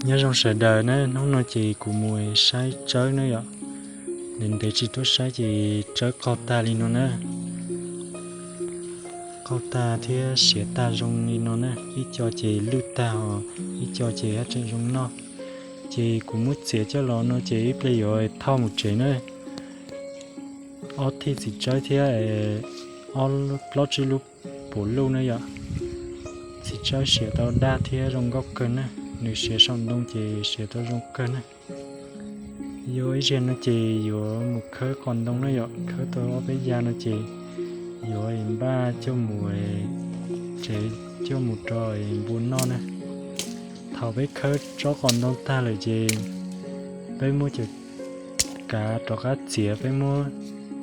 Nyob zoo sawv daws na, hnub no ces kuv mus saib tsawb na yom. Ntev ntev tsis tuaj saib ces tsawb qaug tag li no na. Qaug tag thiab siav tag zoo li no na, ib co ces lwj tag os, ib co ces haj tseem zoo noj. Ces kuv muab txiav coj los no ces ib pliag yuav thauj mus tsev na. Ob thij txiv tsawb thiab ob, plaub tsib lub puav luj na yom. Txiv tsawb siav tau daj thiab zoo nkauj kawg na, nws siav saum ntoo ces siav tau zoo kawg na. Yuav ib zaug no ces yuav mus khawb qos ntoo na yom, khawb tau ob peb yav no ces yuav npaj coj mus tsev, coj mus rau npua noj na. Thaum peb khawb tsob qos ntoo tag lawm ces peb muab cov kav rov qab txiav, peb muab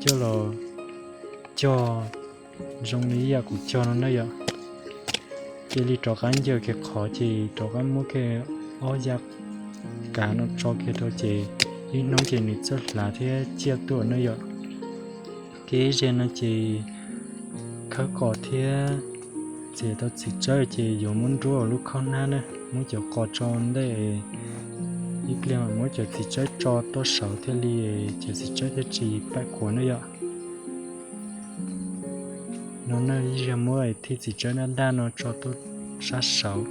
coj los cog zoo li ib yam kuv cog no na yom. Cia li rov qab ncaws kiag qhov ces rov qab muab kiag ob yav kav no tso kiag rau ces ib hnub ces nws txawj hlav thiab ciaj tuaj na yom. Kev ze no ces khawb qos thiab txiav tau txiv tsawb ces yuav muab nruab lub khaub hnab na, muab cov qos tso ntej, ib pliag mas muab cov txiv tsawb tso tuaj saud thiaj li, cov txiv tsawb thiaj tsis pab quav na yom. No na, ib zaug muab thij txiv tsawb daj daj no tso tuaj sab saud,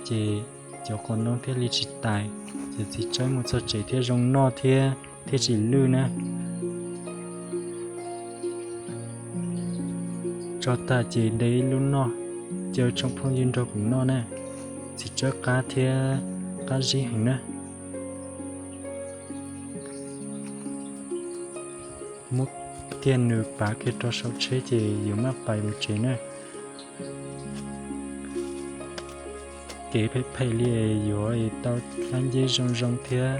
ces cov qos ntoo thiaj li tsis tais, ces txiv tsawb mus txog tsev thiaj zoo noj thiab thiaj tsis lwj na. Tso tag ces de ib lub noj, caw tsoom phooj ywg nrog kuv noj na, txiv tsawb qab thiab qab zib heev na. Muab kiag nws pav kiag rau saum tsheb ces yuav maj pais mus tsev na. Kev phem phem li yuav tau hlab nceb zoo zoo thiab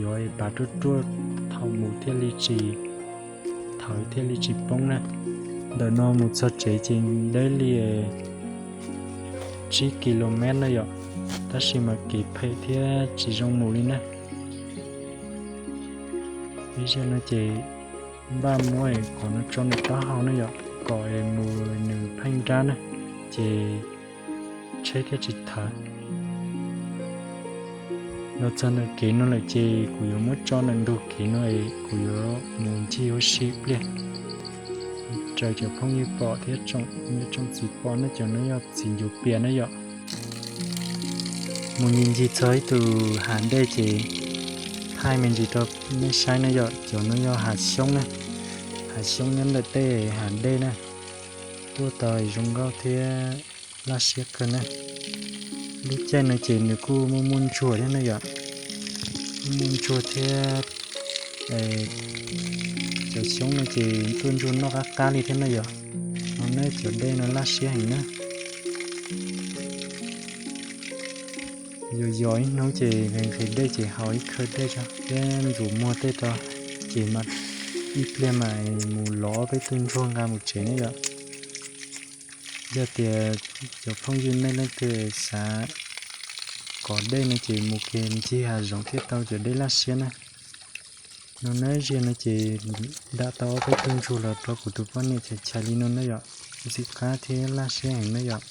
yuav pav ruaj ruaj thaum mus thiaj li tsis, thaum thiaj li tsis poob na. Ntawm no mus txog tsev ces deb li tsib ki lo mev na yom, tab sis mas kev phem thiab tsis zoo mus li na. Ib zaug no ces npaj muab qhov no tso nws taub hau na yom, kom mus nws pheej nrab na, ces tsheb thiaj tsis thawv. Los txog ntawm kev no lawm ces kuv yuav muab tso ntawm ntug kev no, kuv yuav mus ncig ua si pliag, raws cov phooj ywg pom thiab tsoom niam tsoom txiv pom na, cov no yog txiv ncuav pias na yom. Mus ncig ncig txog ib tug hav dej ces thaij me ntsis rau nej saib na yom, cov no yog hav xyoob na, hav xyoob nyob ntawm tej hav dej na, tuaj tau zoo nkauj thiab laj siab kawg na. Lub caij no ces nws kuj muaj muaj ntsuag thiab na yom, muaj muaj ntsuag thiab cov xyoob no ces tuaj ntsuag noj qab qab li thiab na yom. No na cov dej no laj siab heev na. Yog yog ib hnub ces nqhis nqhis dej ces haus ib khawv dej thiab ntxuav muag tej rau, ces mam ib pliag mam mus lov peb tug ntsuag nqa mus tsev na yom. Yog tias cov phooj ywg nej leej twg xav kov dej no ces mus kiag ncig hav zoov thiaj tau cov dej laj siab na. No na, ziag no ces dam tau ob peb tug ntsuag los rau kuv tus poj niam chais chais li no na yom, ntxim qab thiab laj siab heev na yom.